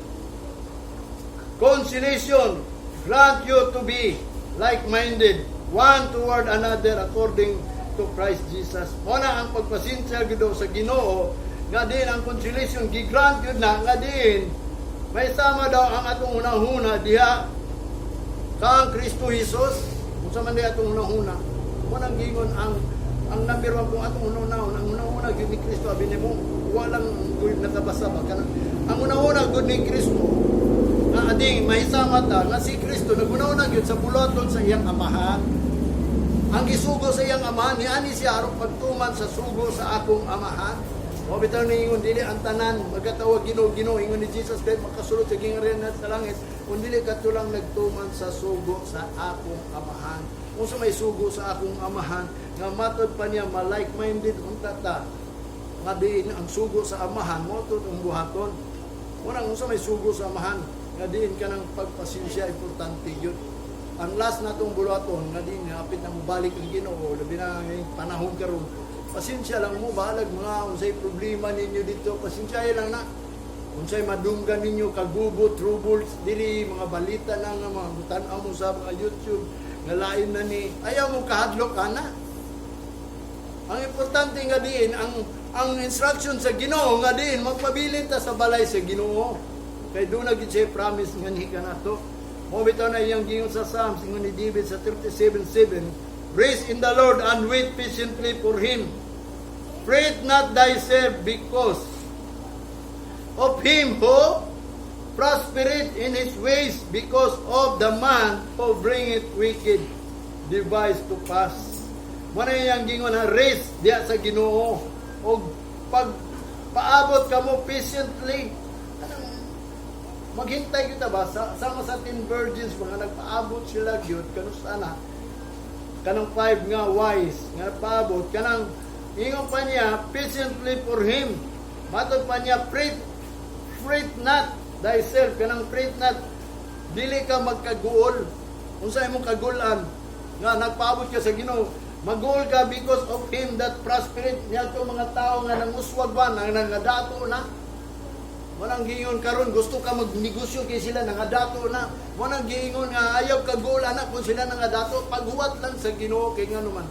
conciliation grant you to be like-minded one toward another according to Christ Jesus." Mo na ang pagpasensya gyud sa Ginoo nga din ang conciliation gi-grant yun na nga din may sama daw ang atong hunahuna diha kang Kristo Jesus. Unsa man di atong hunahuna? Mo nang gingon ang number 1, kung atong hunahuna, ang hunahuna gyud ni Kristo, abi nimo walang gud nakabasa ba kanang ang hunahuna gud ni Kristo nga ading mahisama ta nga si Kristo naghunahuna gyud sa buluhaton sa iyang Amahan. Ang gisugo sa iyang Amahan, niani siya aron pagtuman sa sugo sa akong Amahan. O bitaw niingon, dili ang tanan magatawag "Ginoo, Ginoo," ingon ni Jesus Christ, makasulod sa gingharian sa langit kung dili katulang nagtuman sa sugo sa akong Amahan. Unsa may sugo sa akong Amahan? Nga matod pa niya, ma-like-minded unta ta nga diin ang sugo sa Amahan mo to ang buhaton. Unang, unsa may sugo sa Amahan? Nga diin ka ng pagpasensya, importante yun. Ang last natong buluhaton nga diin hapit na mobalik ang Ginoo, labi na ngayong panahon karon, pasensya lang mo, bahalag mga unsay problema ninyo dito, pasensya lang na. Unsay madunggan ninyo kagubo, troubles dili, mga balita na nga mga tan-aw mo sa mga YouTube nga lain na ni, ayaw mo kahadlok ana. Ang importante nga diin ang instruction sa Ginoo nga diin magpabilin ta sa balay sa Ginoo. Kay doon na gid siya promise nga ni kanato. Mo bitaw na iyang giingon sa Psalms, ingon ni David sa 37:7, "Rest in the Lord and wait patiently for him. Fret not thyself because of him who prospereth in his ways, because of the man who bringeth wicked device to pass." Mo na iyang gingon ha, rest diya sa Ginoo og pag paabot kamo patiently, kanang maghintay kita ba sa sama sa 10 virgins, mga nagpaabot sila gyud kanus ana kanang 5 nga wise nga nagpaabot, kanang ingon pa niya, patiently for him. Matod pa niya, fret not thyself, kanang fret not, dili ka magkaguol. Unsa imong kagulan nga nagpaabot ka sa Ginoo? Maguol ka because of him that prospereth niya, to mga tao nga nanguswag ba nang nangadato na. Walang giingon karon gusto ka magnegosyo kay sila nangadato na. Walang giingon nga ayaw kaguol anak kung sila nangadato, paghuwat lang sa Ginoo kay ngano man.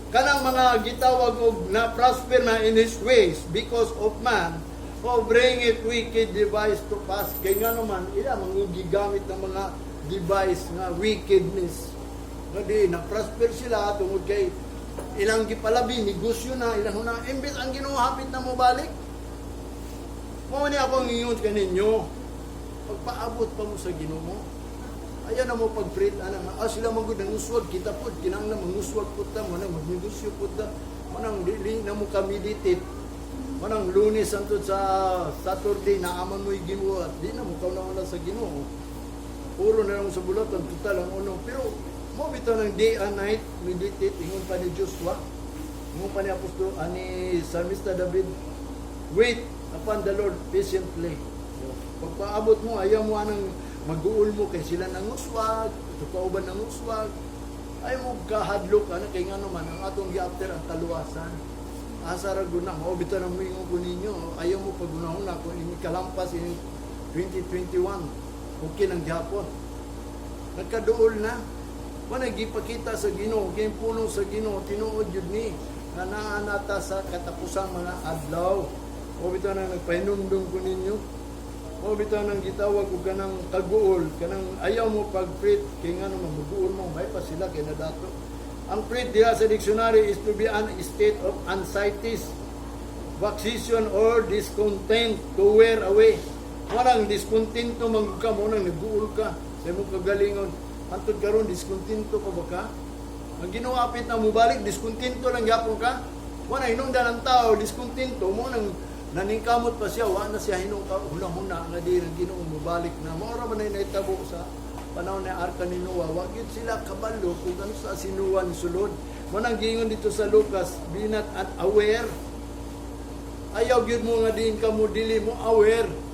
Kanang mga gitawag og na prosper na in his ways because of man, who bring it wicked device to pass. Kay nga naman, ila mga gigamit ng mga device nga wickedness. Nga di, na-prosper sila tungod kay ilang gipalabi, negosyo na, ilang huna, imbes ang Ginoo hapit na mo balik. Mao ni ako ang ingon kaninyo. Pagpaabot pa mo sa Ginoo. Ayaw na mo pag-fret ana nga sila man gud nanguswag, kita pud kinahanglan manguswag pud ta, manang magnegosyo pud ta, manang dili na mo ka meditate, manang Lunes hangtod sa Saturday na aman mo gibuhat, di na mo kauna sa Ginoo, puro na lang sa bulatan, total ang uno. Pero mo bitaw ng day and night meditate. Ingon pa ni Joshua, ingon pa ni apostol ani Psalmista David, "Wait upon the Lord patiently." Pagpaabot mo, ayaw mo anang mag-uul mo kay sila nanguswag, ito kauban nanguswag. Ayaw mo kahadlok ana kay ngano man ang atong gi-after ang kaluwasan. Asa ra guna mao bitaw nang moingon ko ninyo, ayaw mo pagunahuna kung ini kalampas ini 2021, okay lang gihapon. Nagkaduol na. Wala gipakita sa Ginoo, kay puno sa Ginoo, tinuod jud ni nga naa nata sa katapusang mga adlaw. O bitaw nang nagpahinumdum ko ninyo. O bitaw nang gitawag og kanang kaguol, kanang ayaw mo pag-fret kay ngano man maguol mo, may pa sila kay nadato. Ang fret diha sa dictionary is to be an state of anxieties, vexation or discontent, to wear away. Walang diskontento man ka mo nang naguol ka sa imong kagalingon. Hantod karon diskontento ka ba ka? Ang Ginoo hapit na mubalik, diskontento lang gyapon ka. Wala hinungdan ang tao, diskontento mo nang naningkamot pa siya, wa na siya hinung huna-huna nga di ang Ginoo mubalik na. Mao ra man ay nahitabo sa panahon ni Arka ni Noah, wa gyud sila kabalo kung ano sa sinuwan sulod. Mo nang giingon dito sa Lucas, "Be not unaware." Ayaw gyud mo nga diin ka mo dili mo aware.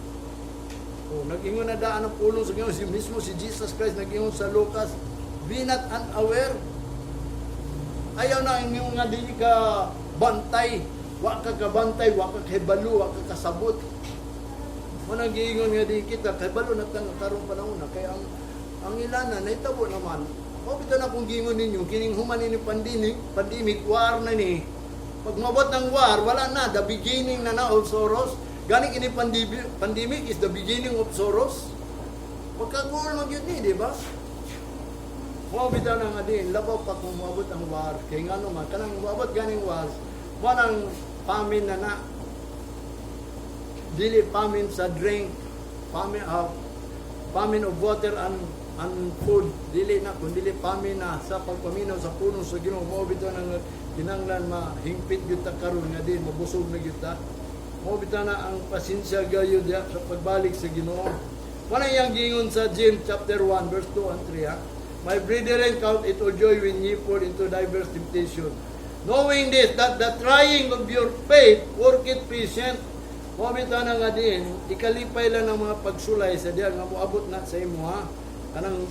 Oh, nag-ingon na daan ang pulong sa Ginoo, si mismo si Jesus Christ nag-ingon sa Lucas, "Be not unaware." Ayaw na ingon nga dili ka bantay, wa ka kabantay, wa ka kahibalo, wa ka kasabot. Mo nang giingon nga di kita kahibalo na tang karong panahon na kay ang ilana nahitabo naman. O bitaw na kung giingon ninyo kining human ini pandemic, war na ni. Pag mabot ng war, wala na, the beginning na na of sorrows. Gani kini pandemic is the beginning of sorrows. Pagkaguol man gyud ni, di ba? Mao bitaw na nga din, labaw pa kung moabot ang war, kay ngano man, kanang moabot ganing war, mo nang famine na na. Dili famine sa drink, famine of water and food, dili na, kun dili famine na sa pagpaminaw sa pulong sa Ginoo. Mao bitaw nang kinahanglan mahingpit gyud ta karon nga din mabusog na gyud ta. Mao bitaw na ang pasensya gayud ya sa pagbalik sa Ginoo. Wala iyang giingon sa James chapter 1 verse 2 and 3 ha. "My brethren, count it all joy when ye fall into diverse temptation, knowing this, that the trying of your faith worketh patience." Mao bitaw na nga din, ikalipay lang ng mga pagsulay sa diyan nga moabot na sa imo ha. Kanang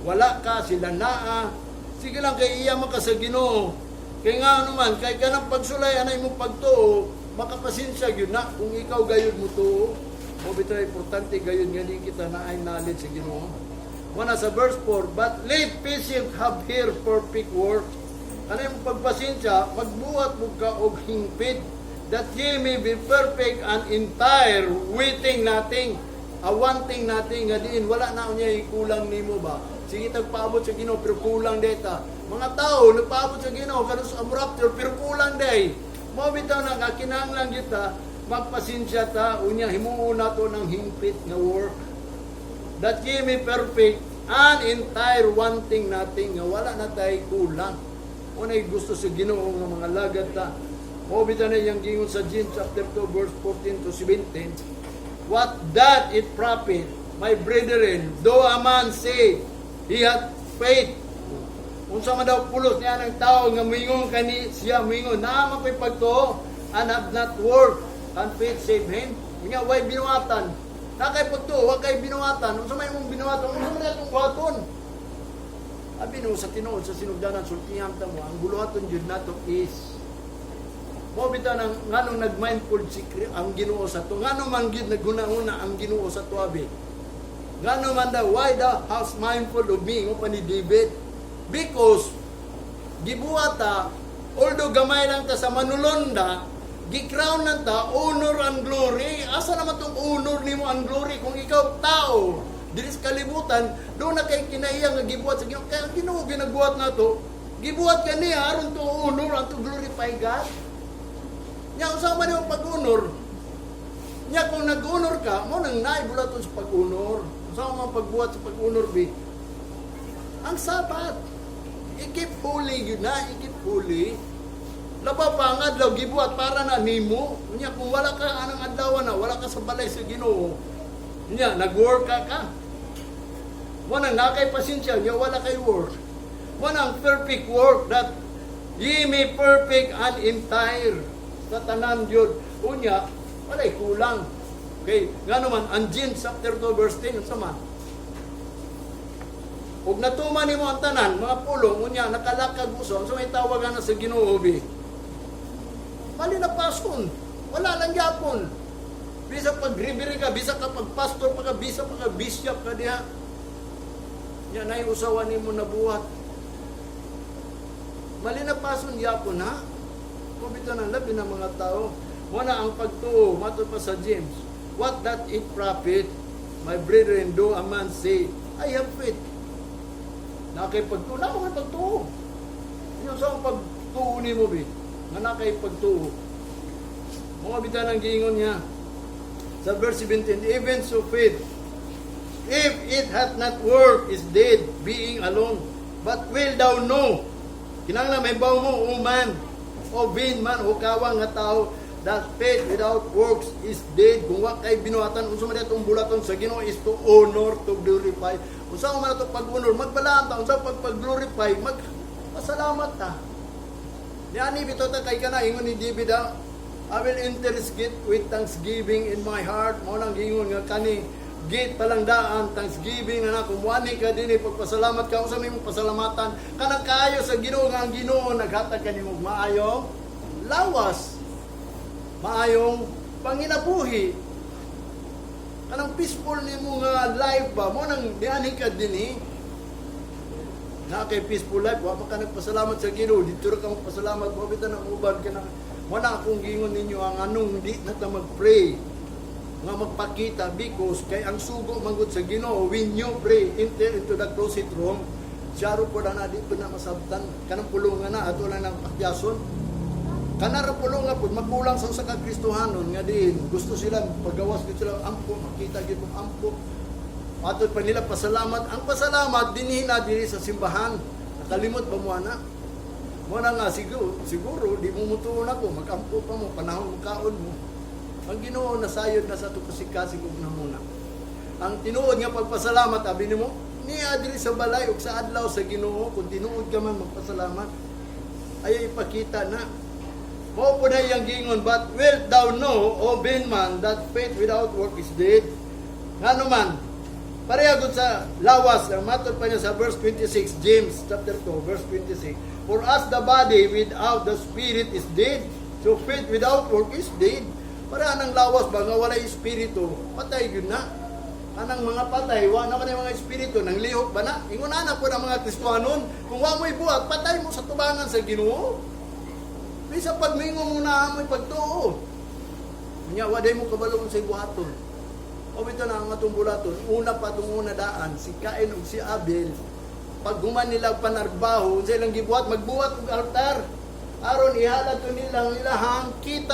wala ka, sila naa. Sige lang kay iya man ka sa Ginoo. Kay nga ano man, kay kanang pagsulay anay mo pagtuo, makapasensya gyud na kung ikaw gayud mo tuo. Mao bitaw importante gayud nga din kita na ay knowledge sa Ginoo. Muna sa verse 4, "But let patience have her perfect work." Kanang imong pagpasensya, magbuhat mo ka og hingpit, "that ye may be perfect and entire, waiting nothing," wanting nothing, nga diin, wala na niya kulang nimo ba? Sige tagpaabot sa Ginoo pero kulang deta. Mga tao nagpaabot sa Ginoo karon sa rapture pero kulang day. Mao bitaw na nga kinahanglan kita magpasensya ta, unya himuon nato ng hingpit nga work, "that ye may perfect and entire, wanting nothing," nga wala na tay kulang. Unay gusto sa Ginoo nga mga lagad ta. Mao bitaw na iyang gingon sa James chapter 2 verse 14 to 17. "What doth it profit, my brethren, though a man say he hath faith?" Unsa man daw pulos niya ng tao nga moingon kani siya, moingon naa man ko'y pagtuo, "and have not work, can faith save him?" Nga way binuhatan. Na kay pagtuo, wa kay binuhatan. Unsa may imong binuhatan? Unsa man atong buhaton? Abi no sa tinuod sa sinugdanan, sultihan ta mo, ang buluhaton jud nato is mo bitaw nang nganong nag-mindful si ang Ginoo sa to, ngano man gyud naghuna-huna ang Ginoo sa to abi, ngano man daw, "Why thou hast mindful of me?" Ngo pa ni David, because gibuhat ta Although gamay lang ta sa manulonda, gi-crown lang ta honor and glory. Asa naman tong honor nimo and glory kung ikaw tao diri sa kalibutan, duna kay kinaiya nga gibuhat sa Ginoo? Kaya ang Ginoo ginagbuhat nato, gibuhat ka niya aron to honor and to glorify God. Nya unsa man imong pag-honor? Nya kung nag-honor ka, mao nang naay bulaton sa pag-honor. Unsa man pagbuhat sa pag-honor bi? Ang Sabat. I-keep holy yun na, i-keep holy. Labaw pa ang adlaw gibuhat para na nimo. Nya kung wala ka anang adlaw na, wala ka sa balay sa Ginoo. Nya nag-work ka ka. Wala na kay pasensya, nya wala kay work. Wala ang perfect work that ye may perfect and entire sa tanan jud. Unya, walay kulang. Okay, nga naman, ang James chapter 2 verse 10, unsa man? Ug natuman nimo ang tanan, mga pulong, unya nakalakag uso, unsa may tawagan na sa Ginoo bi? Malinapason. Wala lang gyapon. Bisa pag reverend ka, bisa ka pag pastor pa ka, bisa pa ka bishop ka diha. Nya nay usawa nimo nabuhat. Malinapason gyapon ha. Kung bitaw ng labi ng mga tao, wala ang pagtuo, matod pa sa James. "What doth it profit, my brethren, though a man say, 'I have faith'?" Naa kay pagtuo, naa kay pagtuo. Yung sa pagtuo nimo bi, nga naa kay pagtuo. Mga bitaw ng giingon niya sa verse 17, "Even so faith, if it hath not work, is dead, being alone. But wilt thou know," kinahanglan mahibaw mo, o man, o vain man, o kawang nga tao, "that faith without works is dead?" Kung wa kay binuhatan, unsa man itong bulaton sa Ginoo is to honor, to glorify. Unsa man ato pag-honor, magbalaan ta, unsa pag pag-glorify, mag pasalamat ta. Niani bitaw ta kay kana ingon ni David ah, "I will enter his gate with thanksgiving in my heart." Mao nang giingon nga kani gate pa lang daan thanksgiving na na kung muani ka dinhi, pagpasalamat ka. Unsa may imong pasalamatan? Kanang kaayo sa Ginoo nga ang Ginoo naghatag kanimo og maayong lawas, maayong panginabuhi, kanang peaceful nimo nga life ba. Mao nang niani ka dinhi na kay peaceful life, wa man ka nagpasalamat sa Ginoo. Dito ra ka magpasalamat mo bitaw ng uban ka na. Wala akong giingon ninyo ang anong di na ta mag-pray nga magpakita, because kay ang sugo manggod sa Ginoo, when you pray, enter into the closet room. Siyaro po na di po na masabtan kanang pulungan na ato lang ng pakyason. Kana ra pulungan pud magkulang sa usa ka Kristohanon nga diin gusto sila paggawas gid sila ampo, makita gid mong ampo. Matod pa nila pasalamat. Ang pasalamat dinhi na diri sa simbahan. Nakalimot ba mo ana? Mo na nga siguro, siguro di mo mutuon ako, magampo pa mo panahon mo kaon mo. Ang Ginoo nasayod na sa ato kasikasig ug namuna. Ang tinuod nga pagpasalamat abi nimo niya diri sa balay ug sa adlaw sa Ginoo. Kung tinuod ka man magpasalamat, ay ipakita na. Mao po na iyang giingon, "But wilt thou know, O vain man, that faith without work is dead?" Ngano man, pareha gud sa lawas, ang matod pa niya sa verse 26, James chapter 2, verse 26. "For as the body without the spirit is dead, so faith without work is dead." Para anang lawas ba nga walay espiritu, patay yun na. Anang mga patay, wa naman yung mga espiritu, nang lihok ba na? Ingon na po ng mga Kristohanon, kung wa mo'y buhat, patay mo sa tubangan sa Ginoo. Bisa pagmingo mo na amoy pagtuo. Nya wa day mo kabalo sa buhaton. O bitaw na ang atong bulaton, una pa itong una daan, si Cain ug si Abel, pag human nila panarbaho, unsa ilang gibuhat, magbuhat og altar. Aron ihalad to nilang ilahang kita.